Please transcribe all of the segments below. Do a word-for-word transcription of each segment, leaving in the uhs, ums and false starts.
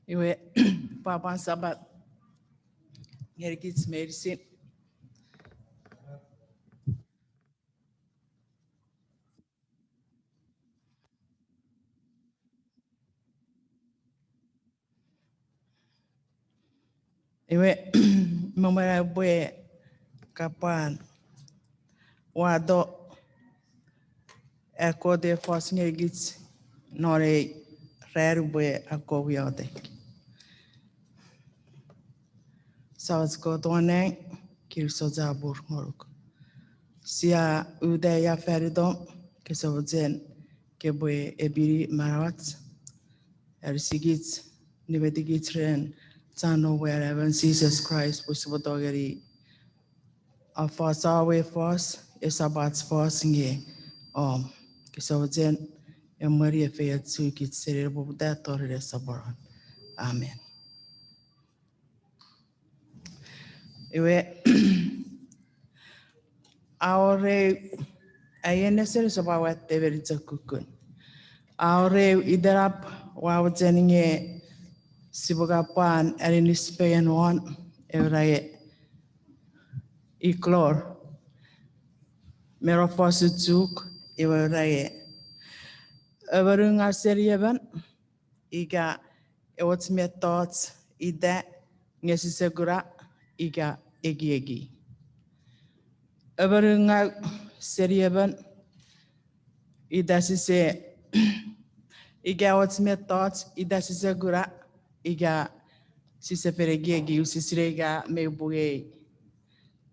Iwe, pwapwan Sapat ngenikich meinisin. Iwe, me mwen ai upwe kapwan wato, a Kot e fos ngenikich non ei ran pwe akkom iotek. Samach Kot won nang, kinisou chapur ngonuk. Sia uta ia fan itom, kose mochen kopwe epini manauach, anisikich, nimetikich ren chan noum we anaemon Jises Kraist pwe sipwe tongeni afos om we fos, esap ach fos nge om. Kose mochen emweni efeiochukich seni nepoputan tori nesoponon. Amen. Iwe, a wor eu, aien nesen ese pwan watte meni chok kukkun. A wor eu itenap ua mochen nge sipwe kapwan aninis fengen won, ewe ra ignore. Me non fosun Chuuk, iwe ra, emonungaw seni emon, ika ew och mettoch ita nge sise kuna ika ekieki. Emonungaw seni emon, ita sise, ika och mettoch ita sise kuna ika sise fen ekieki. Use sinei ika mei pungei,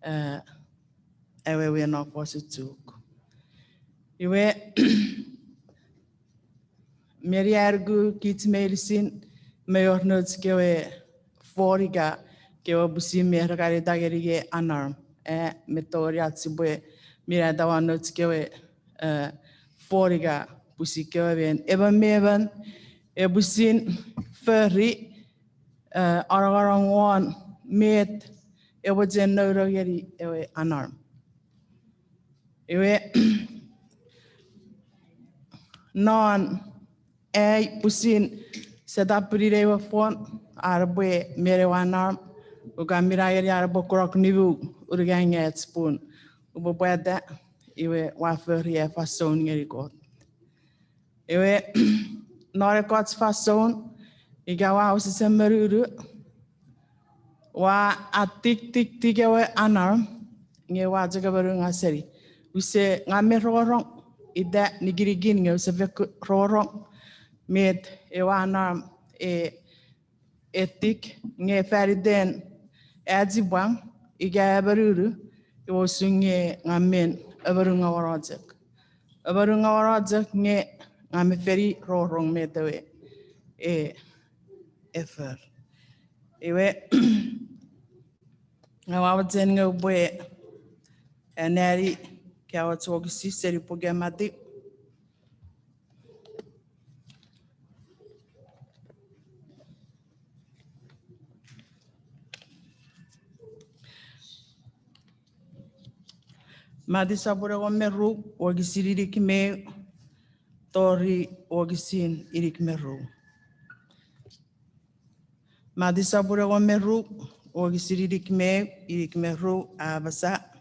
eh, awewe non fosun Chuuk. Iwe, meni a nuku kich meinisin, mei wor nouch kewe fon ika kewe pusin mi rekanita ngeni ke alarm, eh, me tongeni ach sipwe minata won nouch kewe, eh, fon ika pusin kewe, me emon me emon e pusin fori, eh, anongonong won met epwe chok nounou ngeni ewe alarm. Iwe, non ai pusin set up-ini ewe fon, ar epwe men ewe alarm, ua kan mina ngeni ar epwe kunok nimu unungat ngach pun upwe pwata, iwe ua fori ai fansoun ngeni Kot. Iwe, non ekkoch fansoun, ika ua wesewesen monunu, ua atiktiktik ewe alarm, nge ua chok monungaw seni. Use ngang me rongorong, ita nikinikin nge use fek rongorong met ewe alarm e etik, nge faniten achipwang ika amonunu, iwe usun nge ngang men amonungawono chok. Amonungawono chok nge ngang me feni rongorong met ewe e, e fori. Iwe, ngang ua mochen nge upwe anneani ekkoch wokisin seni puken Mati. Mati sopun engon me ru, wokisin inik me ew tori wokisin inik me ru. Mati sopun engon me ru, wokisin inik me ew, inik me ru, a apasa.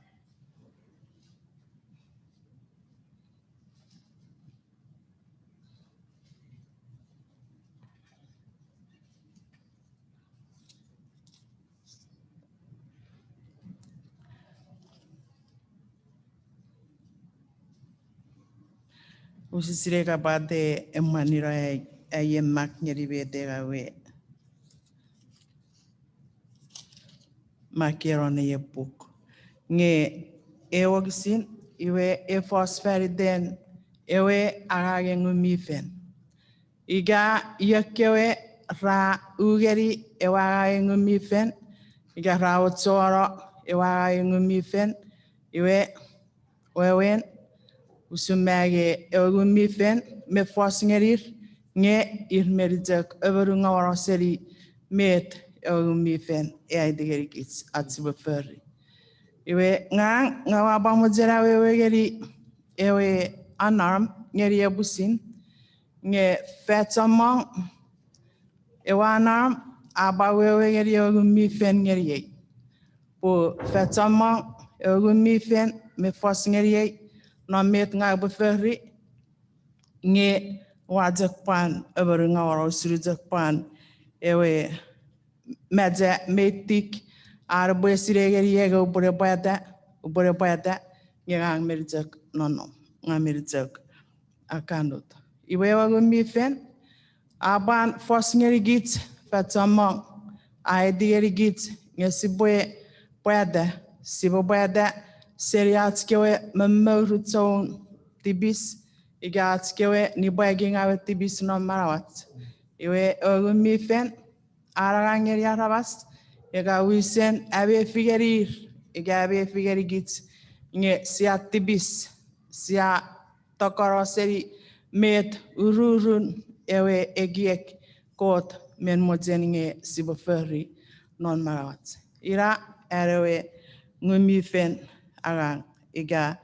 Use sinei ika pwata emwenino ai, aien mak ngeni met ngang ua makkei non ei puk. Nge ewe wokisin, iwe e fos faniten ewe angangen Ngun mi Fel. Ika ekkewe ra u ngeni ewe angangen Ngun mi Fel, ika ra ochono ewe angangen Ngun mi Fel, iwe wewen, usun ma nge ewe Ngun mi Fel me fos ngenir, nge ir meni chok amonungawono seni met ewe Ngun mi Fel e aiti ngenikich ach sipwe fori. Iwe ngang, ngang ua pwan mochen awewe ngeni ewe alarm ngeni ei pwisin, nge fan chommong Ewe anam a pwan wewe ngeni ewe Ngun mi Fel ngeniei. Pwe fan chommong ewe Ngun mi Fel mi fos ngeniei non met ngang upwe fori, nge ua chok pwan emon ngaw, usun chok pwan ewe macha mi tik, ar epwe sinei ngeniei nge upwene pwata, upwene pwata, nge ngang meni chok nonnom, ngang meni chok akkannut. Iwe ewe Ngun mi Fel a pwan fos ngenikich fan chommong, a aiti ngenikich nge sipwe pwata, sipwe pwata seni ach kewe momour, choun tipis, ika ach kewe nipwakingaw tipis non manauach. Iwe ewe Ngun mi Fel a angang ngeni aramas ika wisen amefikenir ika amefiken kich nge sia tipis, sia tokkono seni met ururun ewe ekiek Kot mi mochen nge sipwe fori non manauach. Ina an ewe Ngun mi Fel angang, ika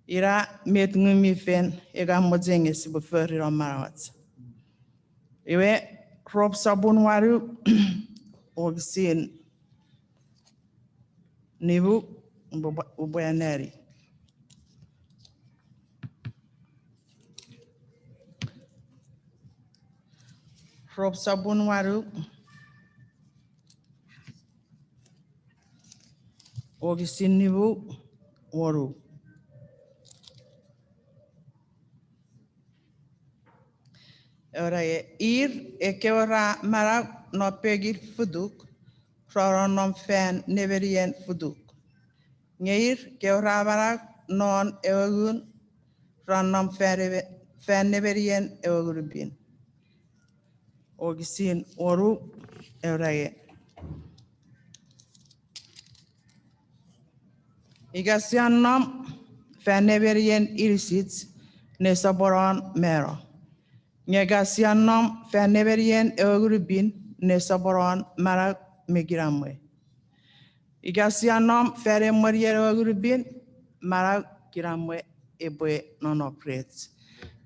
ina met Ngun mi Fel ika mochen nge sipwe fori non manauach. Iwe, Rom sopun wanu, wokisin nimu, upwe, upwe anneani. Rom sopun wanu, wokisin nimu, wonu. Era, ir ekkewe ra manau non pekin futuk ra nonnom fan nemenien futuk. Nge ir kewe ra manau non ewe Ngun ra nonnom fan neme-, fan nemenien ewe Ngun mi Pin. Wokisin wonu, era, ika sia nom fan nemenien inisich, nesoponon mano. Nge ika sia nom fan nemenien ewe Ngun mi Pin, nesoponon manau me kinamwe. Ika sia nom fan emwenien ewe Ngun mi Pin, manau, kinamwe epwe nonnom rech.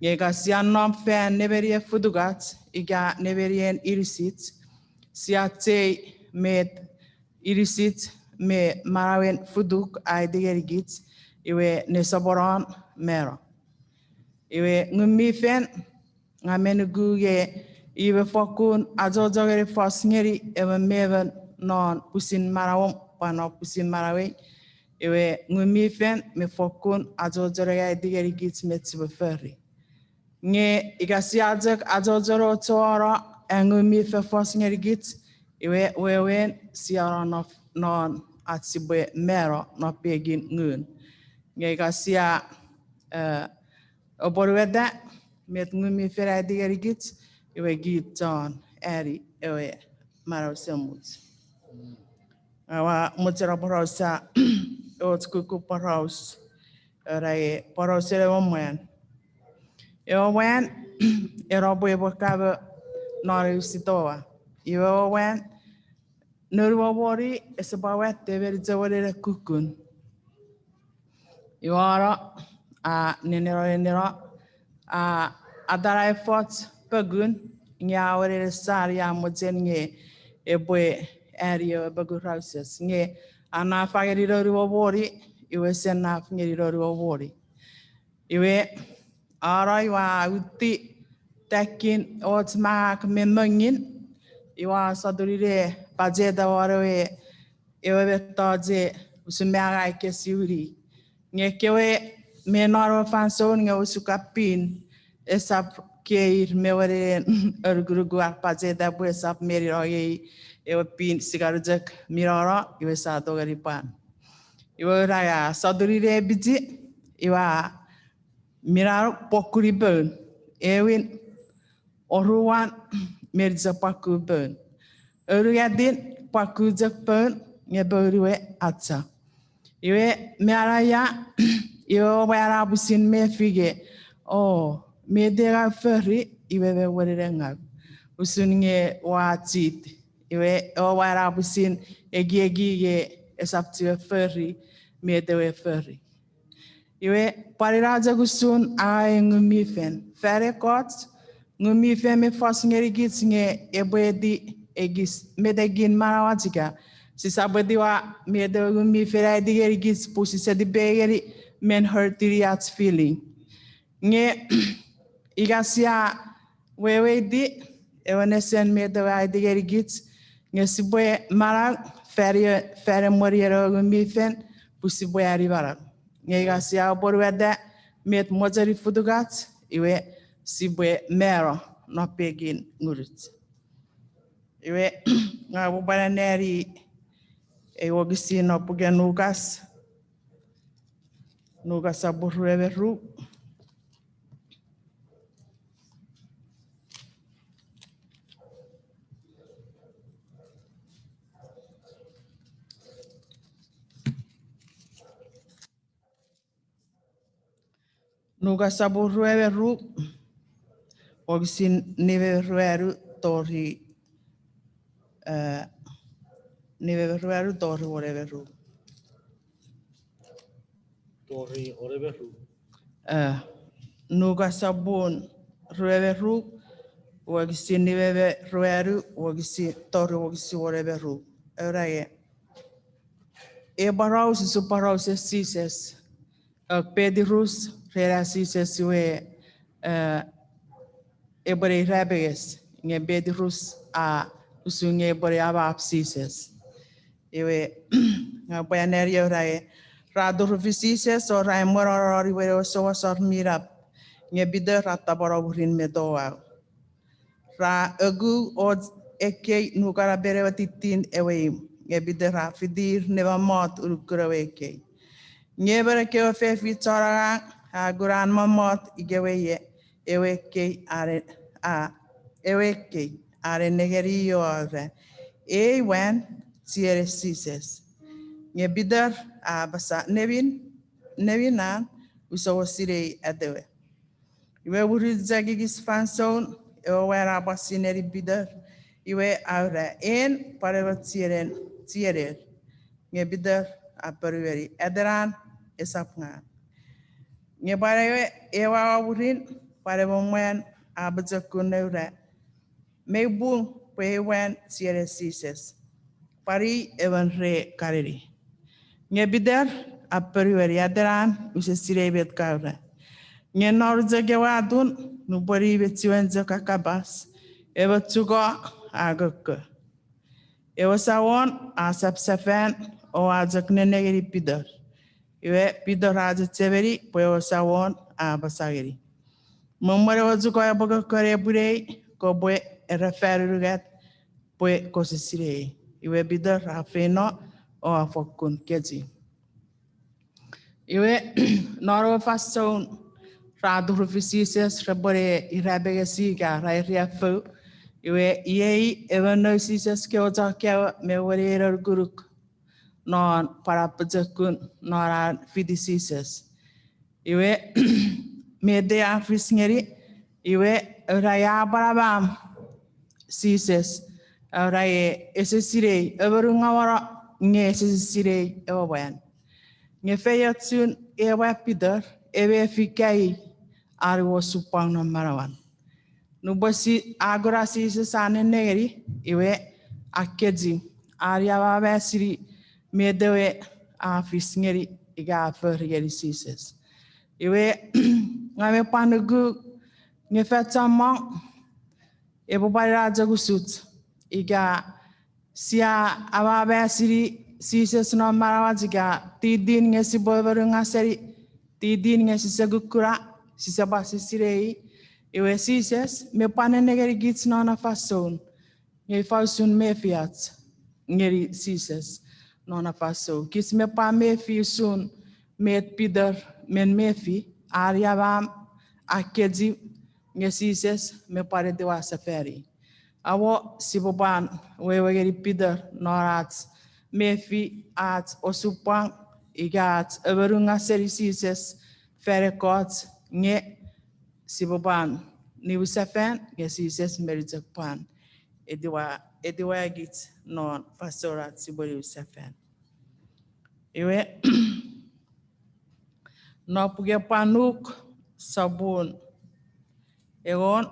Nge ika sia nom fan nemenien futukach ika nemenien inisich, sia chei met inisich me manauen futuk a aiti ngenikich, iwe nesoponon mano. Iwe Ngun mi Fel, ngang mi nuku nge i mi fokkun achocho ngeni fos ngeni emon me emon non pwisin manauom pwan non pwisin manauei. Iwe Ngun mi Fel mi fokkun achocho ne aiti ngenikich met sipwe fori. Nge ika sia chok achocho ne ochuono an Ngun mi Fel fos ngenikich, iwe wewen sia nonnom non ach sipwe mano non pekin ngun. Nge ika sia, eh, apwonueta met Ngun mi Fel a aiti ngenikich, iwe kich chon ani ewe manau esemuch. Aua mochen aporausa och kukkun poraus, era, porausen ewe mwan. Ewe mwan, ena pwe epwe kamo non ewe sitowa. Iwe ewe mwan, noun we moni ese pwan watte meni chok wenechar kukkun. Iwe a no, a neneno neneno, a atana efoch pokun, nge a wenechar sani a mochen nge epwe ani ewe pokun rauses. Nge a naf ngeni noun we moni, iwe ese naf ngeni noun we moni. Iwe a no iwe a uti takin och mangak me mongin, iwe a sotuni ne pacheta won ewe, ewe mettoch usun me ngang ua kesiwini. Nge kewe me non ewe fansoun nge usun ka pin, esap keir me wenechar anukunuku ar pacheta pwe esap menino ngeni ewe pin, sikan chok mi nono iwe sa tongeni pwan. Iwe ura a sotuni ne pichi, iwe a minano pwokuni poun, ewin oruan meni chok pwaku poun. Aunungatin pwaku chok poun, nge poun iwe a cha. Iwe me anaia, iwe ewe mwan a pwisin mefi nge, o, met ngang ua fori iwe mi wenechar ngaw, usun nge ua chit. Iwe ewe mwan a pwisin ekieki nge esap chiwen fori met ewe a fori. Iwe pwan ina chok usun an Ngun mi Fel fan ekkoch Ngun mi Fel mi fos ngenikich nge epwe eti ekis metekin manauach ika. Sisap etiwa met ewe Ngun mi Fel a aiti ngenikich pun sise tipeeu ngeni men hurtini ach feeling. Nge ika sia weweiti ewe nesen met ewe a aiti ngenikich, nge sipwe manau fan, fan emwenien ewe Ngun mi Fel pun sipwe ani manau. Nge ika sia apwonueta met mochenin futukach, iwe sipwe mano non pekin ngunuch. Iwe, ngang upwe pwan anneani ei wokisin non puken Lukas. Lukas sopun rue me ru. Lukas sopun rue me ru, wokisin nime me ruanu tori, eh, nime me ruanu tori wone me ru. Tori wone me ru. Eh, Lukas sopun rue me ru, wokisin nime me ruanu, wokisin, tori wokisin wone me ru. Eura e. Ei poraus usun porausen Jises. Ak Petrus, ren an Jises iwe, eh, epwene irapenges, nge Petrus a usun nge epwene amap Jises. Iwe, ngang upwe anneani eura e, ra turufi Jises o ra emwenononi won ewe souasor mi nap, nge Peter a tapweno mwirin me touau. Ra oku och ekkei nukanapen ewe tittin ewe imw, nge Peter a fitir ne mommot unukun ewe ekkei. Nge emon ekkewe fefin chon angang a kuna an mommot ikewe ie ewe ekkei are, a, ewe ekkei are nengeni o a ura, Ei wan, chienen Jises. Nge Peter a apasa, Nemin, nemin an, use mo sinei atewe. Iwe mwirin chok ekis fansoun, ewe wan a pwan sinei Peter, iwe a ura, En pwan ewe chienen, chienen. Nge Peter a ponueni, Atenan, esap ngang. Nge pwan ewe, ewe aua mwirin, pwan emon mwan a pochokun ne ura, Mei pung pwe ei wan chienen Jises, pwan i emon re Kalili. Nge Peter a ponueni, Atenan, use sinei met ka ura. Nge non chok ewe atun, nupwen i me chiwen chok a kapas, emon chuko a kokko. Ewe Samon a safsafan o a chok nenengeni Peter. Iwe Peter a chechemeni pwe ewe Samon a apasa ngeni, Me mwen ewe chuko epwe kokko nepwinei, kopwe era fan unungat pwe kose sinei. Iwe Peter a feino o a fokkun kechiw. Iwe, non ewe fansoun ra turufi Jises, repwene irapengesi ika ra eriafou. Iwe iei emon noun Jises kewe chon kaeo me wene ei nukunuk non pwan an pochokun non an fiti Jises. Iwe, met a fis ngeni, iwe, eura a pwan amam Jises, eura e ese sinei, emon ngawono nge ese sinei ewe mwan. Nge feiochun ewe Peter, e mefi kai an osupwang non manauan. Nupwen a kuna Jises a nenengeni, iwe a kechiw, a ni amamesini met ewe a fis ngeni ika a fori ngeni Jises. Iwe, ngang mi pwan nuku nge fan chommong epwe pwan ina chok usuch ika sia amamesini Jises non manauach ika titin nge sipwe emonu ngaseni, titin nge sise kukkuna, sise pwan sinei. Iwe Jises mi pwan nenengeni kich non na fansoun nge ifa usun mefiach ngeni Jises non na fansoun. Kich mi pwan mefi usun met Peter mi mefi, a ni amam, a kechiw, nge Jises mi pwan etiwa sefani. Awo sipwe pwan wewe ngeni Peter non ach mefi ach osupwang ika ach emonu ngaseni Jises fan ekkoch nge sipwe pwan niwinsefan nge Jises meni chok pwan etiwa, etiwa kich non fansoun ach sipwe niwinsefan. Iwe, non puken pwan Luk sopun engon,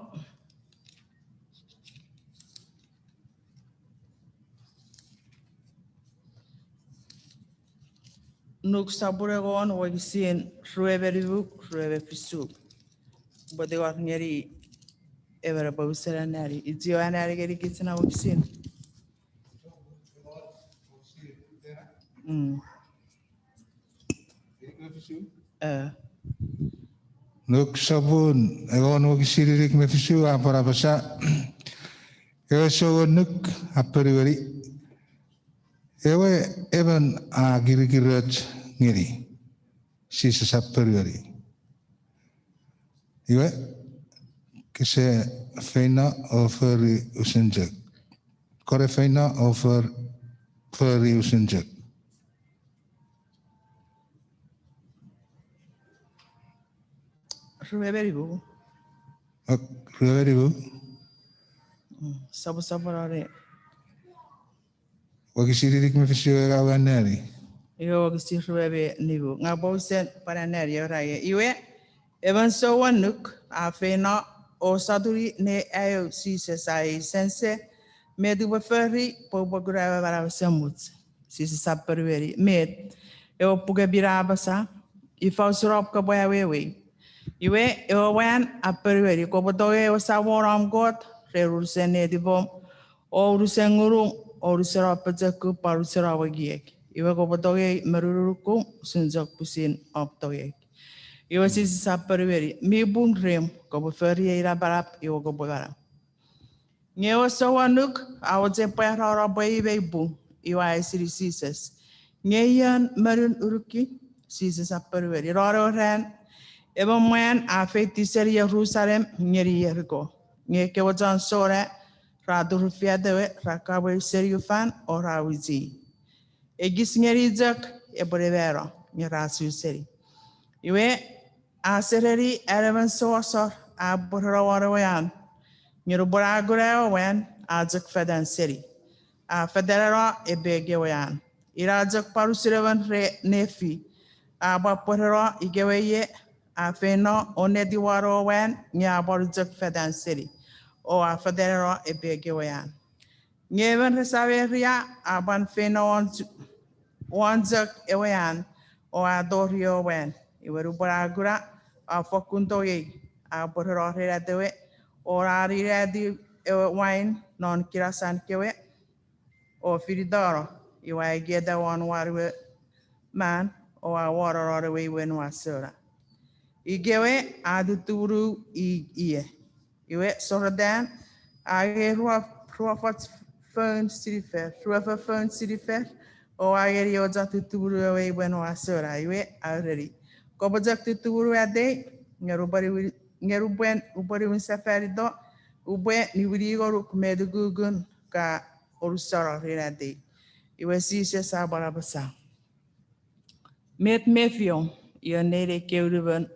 Nuk sopun engon wokisin rue me nimu, rue me fisu. Pwe tingor ngeni emon epwe usun anneani. Ichio anneani ngeni kich na wokisin. Mm. Eh. Nuk sopun engon wokisin inik me fisu a pwan apasa, ewe souannuk a ponueni, ewe emon a kirikiroch ngeni. Jises a ponueni, iwe, kese feino o fori usun chok. Kore feino o for-, fori usun chok. Rue me nimu. Ok, rue me nimu. Mm, soposopono ne. Wokisin inik me fisu e ka anneani. Iwe wokisin rue me nimu. Ngang upwe usun pwan anneani, era iwe, emon souannuk a feino o sotuni ne aeu Jises a eisini se, met upwe fori pwe upwe kuna ewe manau esemuch? Jises a ponueni, met? Ewe Puken Pin a apasa, ifa usun om kopwe awewei? Iwe ewe mwan a ponueni, kopwe tongei ewe Samon om Kot ren unusen netipom, o unusen ngunum, o unusen om pochokun, pwan unusen om ekiek. Iwe kopwe tongei me non unukum usun chok pwisin om tongek. Iwe Jises a ponueni, mi pung reom, kopwe fori ei napanap iwe kopwe manau. Nge ewe souannuk a mochen pwarano pwe i mei pung, iwe a eisini Jises, nge ion monun unuki? Jises a ponueni, non ewe ran, emon mwan a feitiw seni Jerusalem ngeni Jeriko. Nge ekkewe chon sona ra turufii atewe, ra kamwei seni ufan o ra wichi, ekis ngeni chok epwe ne mano, nge ra su seni. Iwe a sereni an emon souasor a pwereno won ewe an. Nge nupwen a kuna ewe mwan, a chok fetan seni. A fetaneno epek ewe an. Ina chok pwan usun emon re nefi, a pwan pwereno ikewe ie, a feino o netiwon ewe mwan, nge a pwan chok fetan seni, o a fetaneno epek ewe an. Nge emon re Sameria a pwan feino won chok ewe an, o a tori ewe mwan. Iwe nupwen a kuna, a fokkun tongei, a pwereno ren atewe, o a ninatiw ewe wain non kinasan kewe, o finitano, iwe a ekieta won wan we man, o a wono non ewe imwen wasona. Ikewe a tutumunu i ie. Iwe sorotan a angei ruofoch foun sinifer, ruofoch foun sinifer, o a ngeni ewe chon tutumunu ewe imwen wasona. Iwe a ureni, kopwe chok tutumunu atei, nge nupwen upwe niwinsefanito, upwe niwini ngonuk met ukukun ka onusono ren atei. Iwe Jises a pwan apasa, met mefiom, ion nein ekkei unumon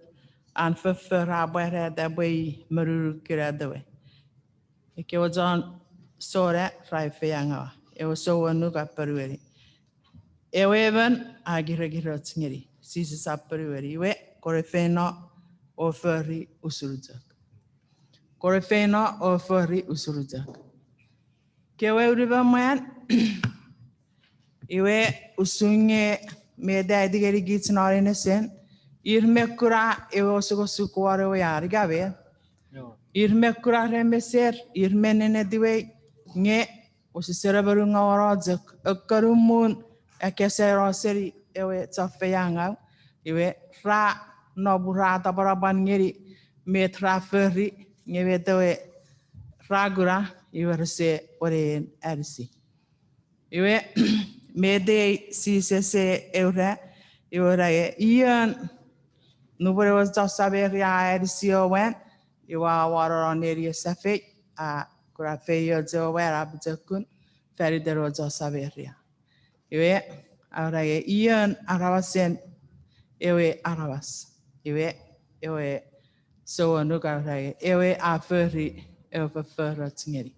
an foffor a pwarata pwe i monun unuki atewe? Ekkewe chon sona ra feiengaua. Ewe souannuk a ponueni, ewe emon a kirekiroch ngeni. Jises a ponueni, iwe kore feino o fori usun chok. Kore feino o fori usun chok. Kewe unumon mwan, iwe usun nge met a aiti ngenikich non ei nesen, ir me kuna ewe osukosuk won ewe an, ika met? Ir me kuna ren meser, ir me nenetiwei, nge wesesen monungawono chok, ekkonumun akeseno seni ewe chon feiengau, iwe ra nopun ra tapanapan ngeni met ra fori, nge met ewe ra kuna, iwe rese woneen anisi. Iwe met ei Jises e ura, iwe ura e ion, nupwen ewe chon Sameria a anisi ewe mwan, iwe a wanono neni e safei, a kuna feioch ewe mwan a pochokun faniten ewe chon Sameria. Iwe a ura e ion aramasen ewe aramas. Iwe ewe souannuk a ura e ewe a fori ewe fofforoch ngeni.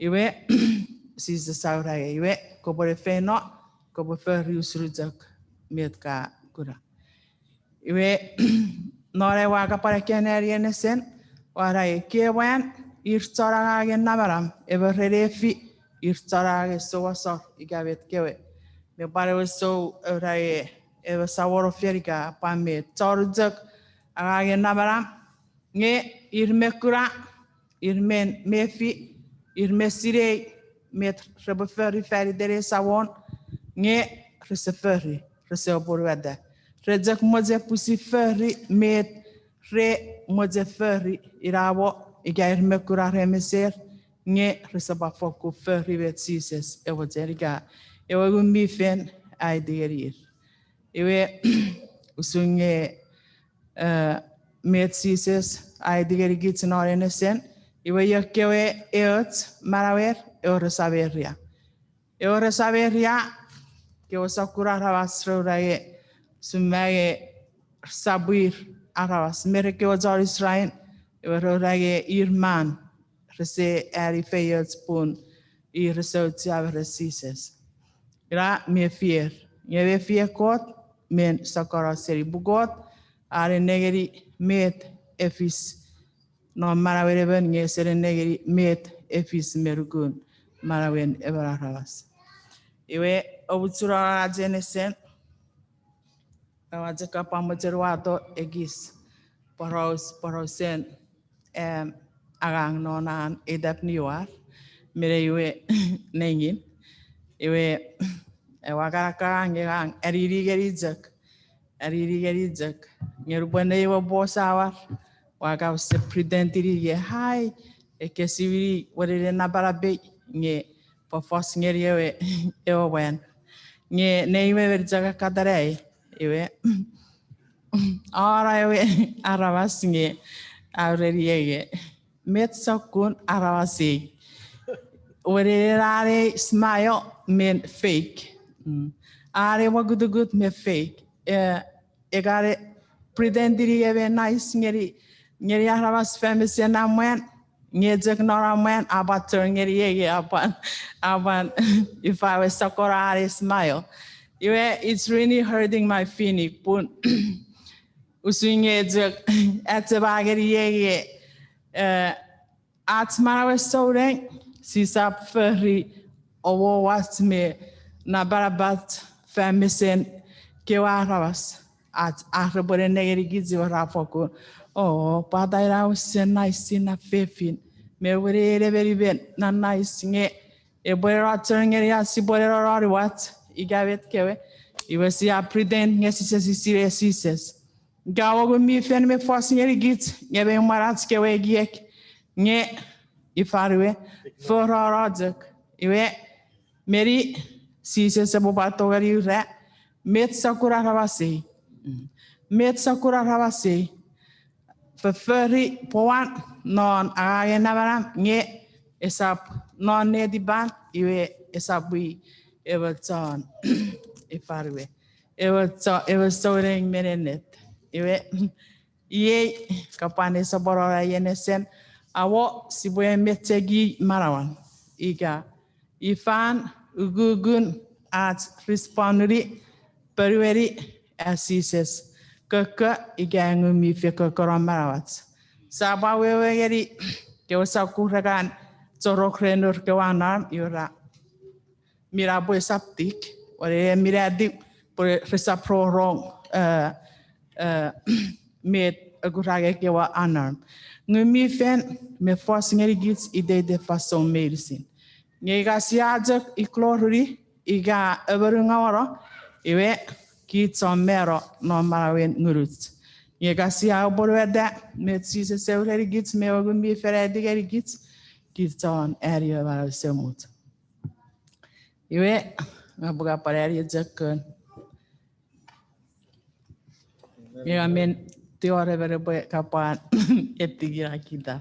Iwe Jises a ura e, iwe kopwe ne feino, kopwe fori usun chok met ka kuna. Iwe non ewe a kapwan aneani ei nesen, a ura e, kewe mwan, ir chon angangen namanam, emon re nefi, ir chon angangen souasor ika met kewe. Me pwan ewe sou a ura e, ewe Samon a fen ika pwan met, chon chok angangen namanam, nge ir mi kuna, ir mi mefi, ir mi sinei met repwe fori faniten ewe Samon, nge rese fori, rese apwonueta. Re chok mochen pwisin fori met re mochen fori, ina mo ika ir mi kuna re meser, nge rese pwan fokkun fori met Jises e mochen ika ewe Ngun mi Fel a aiti ngenir. Iwe, usun nge, eh, met Jises a aiti ngenikich non ei nesen, iwe ekkewe eoch manauer, ewe re Sameria. Ewe re Sameria, kewe sokkun aramas ra ura nge, usun ma nge, sap ir aramas, me ekkewe chon Israel, iwe ra ura nge ir man, rese ani feioch pun ir rese auchea me ren Jises. Ina mefier, nge mefier Kot, men sokkono seni pun Kot a nenengeni met e fis non manauen emon nge ese nenengeni met e fis me nukun manauen emon aramas. Iwe, omuchunon ach ei nesen, aua chok pwan mochen uwato ekis poraus, porausen, em, angang non an etap niwar, mene iwe nengin. Iwe, ewe akanaka nge ngang, anini ngeni chok, anini ngeni chok. Nge nupwen nei we boss awar, ua kau se pretend-ini nge, hai, ekkesiwini wenene napanapei, nge pwe fos ngeni ewe, ewe mwan. Nge nei we men chok akkatanai, iwe, a ura ewe aramas nge a ureni nge, met sokkun aramas ei. Wenene, an ei smile men fake. Mm. An ei mokutukut men fake. Eh, e kan pretend-ini nge men nice ngeni, ngeni aramas fan mesen a mwan, nge chok non a mwan, a pwan turn ngeni ei, a pwan, a pwan, ifa we, sokkono an ei smile. Iwe, it's really hurting my feeling, pun usun nge chok, achema ngeni ei, eh, ach manauen souneng, sisap fori omouach me napanapach fan mesen kewe aramas, ach, ar repwe nenengenikich iwe ra fokkun, o, pwata ina use nice ina fefin, me wenene menimen na nice nge, epwe no turn ngeni ach sipwe no noniwach, ika met kewe, iwe sia pretend nge sise sinei Jises. Ika ewe Ngun mi Fel me fos ngenikich, nge me mwanach kewe ekiek, nge ifa we, forono chok. Iwe, meni Jises epwe pwan tongeni ura, met sokkun aramas ei. Met sokkun aramas ei. Fofori pwan non angangen namanam, nge esap non netipan, iwe esap wi ewe chon, ifa we, ewe cho-, ewe souneng mi ennet. Iwe, iei, kapwan esopono ei nesen, awo sipwe mecheki manauan. Ika, ifan ukukun ach respond-ini, ponueni, a Jises kokko ika Ngun mi Fel kokko non manauach. Sia pwan wewe ngeni kewe sokkun re kan chorok ren nour kewe unarmed, iwe ra, mi na pwe esap tik, wenene mi na tik, pwe resap rongorong, eh, eh, met a kura nge kewe unarmed. Ngun mi Fel me fos ngenikich iteiten fansoun meinisin. Nge ika sia chok ignore-ni, ika amonungauano, iwe kich chon mano non manauen ngunuch. Nge ika sia apwonueta met Jises a urenikich me ewe Ngun mi Fel a aiti ngenikich, kich chon ani ewe manau esemuch. Iwe, ngang pwe kapwan ani chok kon. Nge ngang men tingor emon epwe kapwan etiki na kita.